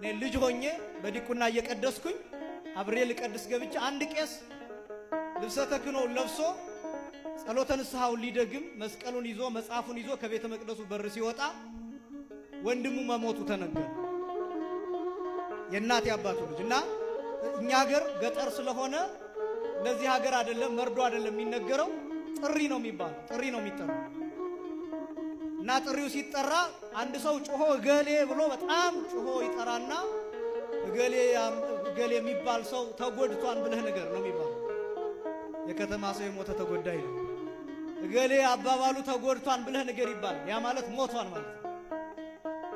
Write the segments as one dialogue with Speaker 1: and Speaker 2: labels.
Speaker 1: እኔ ልጅ ሆኜ በዲቁና እየቀደስኩኝ አብሬ ልቀድስ ገብቼ አንድ ቄስ ልብሰ ተክህኖውን ለብሶ ጸሎተ ንስሐውን ሊደግም መስቀሉን ይዞ መጽሐፉን ይዞ ከቤተ መቅደሱ በር ሲወጣ ወንድሙ መሞቱ ተነገረ። የእናት ያባቱ ልጅ እና እኛ ሀገር ገጠር ስለሆነ ለዚህ ሀገር አይደለም፣ መርዶ አይደለም የሚነገረው፣ ጥሪ ነው የሚባለው፣ ጥሪ ነው የሚጠራው። እና ጥሪው ሲጠራ አንድ ሰው ጮሆ እገሌ ብሎ በጣም ጮሆ ይጠራና እገሌ እገሌ የሚባል ሰው ተጎድቷን ብለህ ነገር ነው የሚባለው። የከተማ ሰው የሞተ ተጎዳ ይላል። እገሌ አባባሉ ተጎድቷን ብለህ ነገር ይባላል። ያ ማለት ሞቷን ማለት ነው።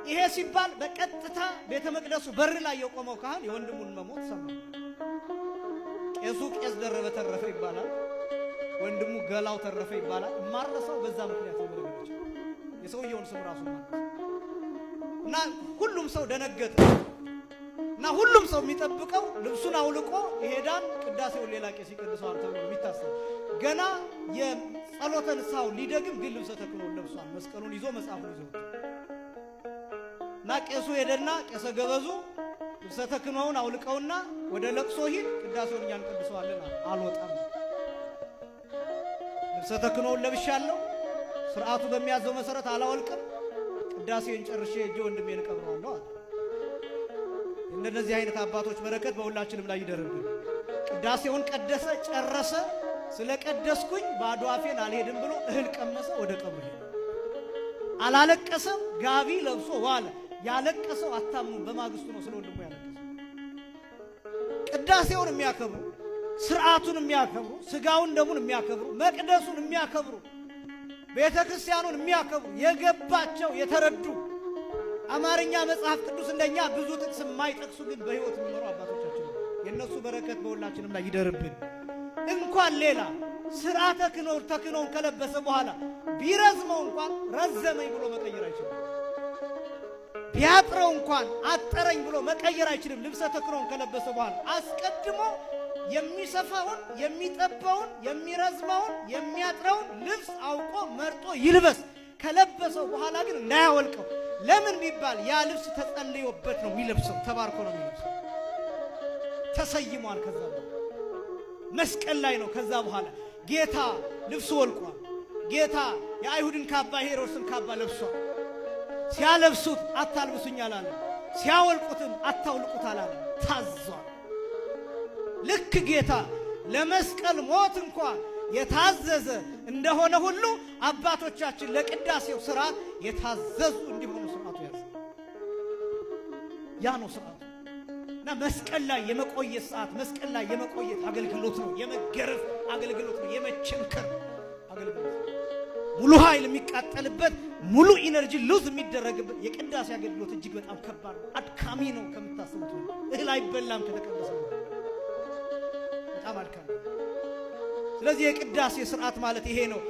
Speaker 1: ይሄ ሲባል በቀጥታ ቤተ መቅደሱ በር ላይ የቆመው ካህን የወንድሙን መሞት ሰማ። ቄሱ ቄስ ደረበ ተረፈ ይባላል። ወንድሙ ገላው ተረፈ ይባላል። ማረሳው በዛ ምክንያት ነው። በነገራችን የሰውየውን ስም ራሱ ማለት እና ሁሉም ሰው ደነገጠ። እና ሁሉም ሰው የሚጠብቀው ልብሱን አውልቆ ይሄዳል፣ ቅዳሴውን ሌላ ቄስ ይቀድሰዋል ተብሎ ነው የሚታሰብ። ገና የጸሎተ ንስሐውን ሊደግም ግን ልብሰ ተክህኖውን ለብሷል። መስቀሉን ይዞ መጽሐፉን ይዞ እና ቄሱ ሄደና ቄሰ ገበዙ ልብሰ ተክህኖውን አውልቀውና ወደ ለቅሶ ሂድ፣ ቅዳሴውን እኛ እንቀድሰዋለን አለ። አልወጣም፣ ልብሰ ተክህኖውን ለብሻለሁ፣ ስርዓቱ በሚያዘው መሰረት አላወልቅም፣ ቅዳሴን ጨርሼ ሄጄ ወንድሜን እቀብረዋለሁ አለ። እንደነዚህ አይነት አባቶች በረከት በሁላችንም ላይ ይደርብን። ቅዳሴውን ቀደሰ፣ ጨረሰ። ስለ ቀደስኩኝ ባዶ አፌን አልሄድም ብሎ እህል ቀመሰ፣ ወደ ቀብሩ ሄደ። አላለቀሰም፣ ጋቢ ለብሶ ዋለ። ያለቀሰው አታምኑም፣ በማግስቱ ነው ስለ ወንድሙ ያለቀሰው። ቅዳሴውን የሚያከብሩ፣ ስርዓቱን የሚያከብሩ፣ ስጋውን ደሙን የሚያከብሩ፣ መቅደሱን የሚያከብሩ፣ ቤተ ክርስቲያኑን የሚያከብሩ፣ የገባቸው የተረዱ፣ አማርኛ መጽሐፍ ቅዱስ እንደኛ ብዙ ጥቅስ የማይጠቅሱ ግን በሕይወት የሚኖሩ አባቶቻችን ነው። የእነሱ በረከት በሁላችንም ላይ ይደርብን። እንኳን ሌላ ስርዓተ ተክህኖውን ከለበሰ በኋላ ቢረዝመው እንኳን ረዘመኝ ብሎ መቀየር አይችልም። ቢያጥረው እንኳን አጠረኝ ብሎ መቀየር አይችልም። ልብሰ ተክህኖውን ከለበሰ በኋላ አስቀድሞ የሚሰፋውን፣ የሚጠባውን፣ የሚረዝመውን፣ የሚያጥረውን ልብስ አውቆ መርጦ ይልበስ። ከለበሰው በኋላ ግን እንዳያወልቀው። ለምን ቢባል ያ ልብስ ተጸልዮበት ነው የሚለብሰው፣ ተባርኮ ነው የሚለብሰው። ተሰይሟል። ከዛ በኋላ መስቀል ላይ ነው። ከዛ በኋላ ጌታ ልብሱ ወልቋል። ጌታ የአይሁድን ካባ የሄሮድስን ካባ ለብሷል። ሲያለብሱት አታልብሱኝ አላለም። ሲያወልቁትም አታውልቁት አላለም። ታዟል። ልክ ጌታ ለመስቀል ሞት እንኳን የታዘዘ እንደሆነ ሁሉ አባቶቻችን ለቅዳሴው ስርዓት የታዘዙ እንዲሆኑ ስርዓቱ ያዘ። ያ ነው ስርዓቱ። እና መስቀል ላይ የመቆየት ሰዓት፣ መስቀል ላይ የመቆየት አገልግሎት ነው። የመገረፍ አገልግሎት ነው። የመቸንከር አገልግሎት ነው። ሙሉ ኃይል የሚቃጠልበት፣ ሙሉ energy lose የሚደረግበት የቅዳሴ አገልግሎት እጅግ በጣም ከባድ ነው። አድካሚ ነው ከምታስቡት ነው። እህል አይበላም ከተቀደሰ፣ በጣም አድካሚ። ስለዚህ የቅዳሴ ስርዓት ማለት ይሄ ነው።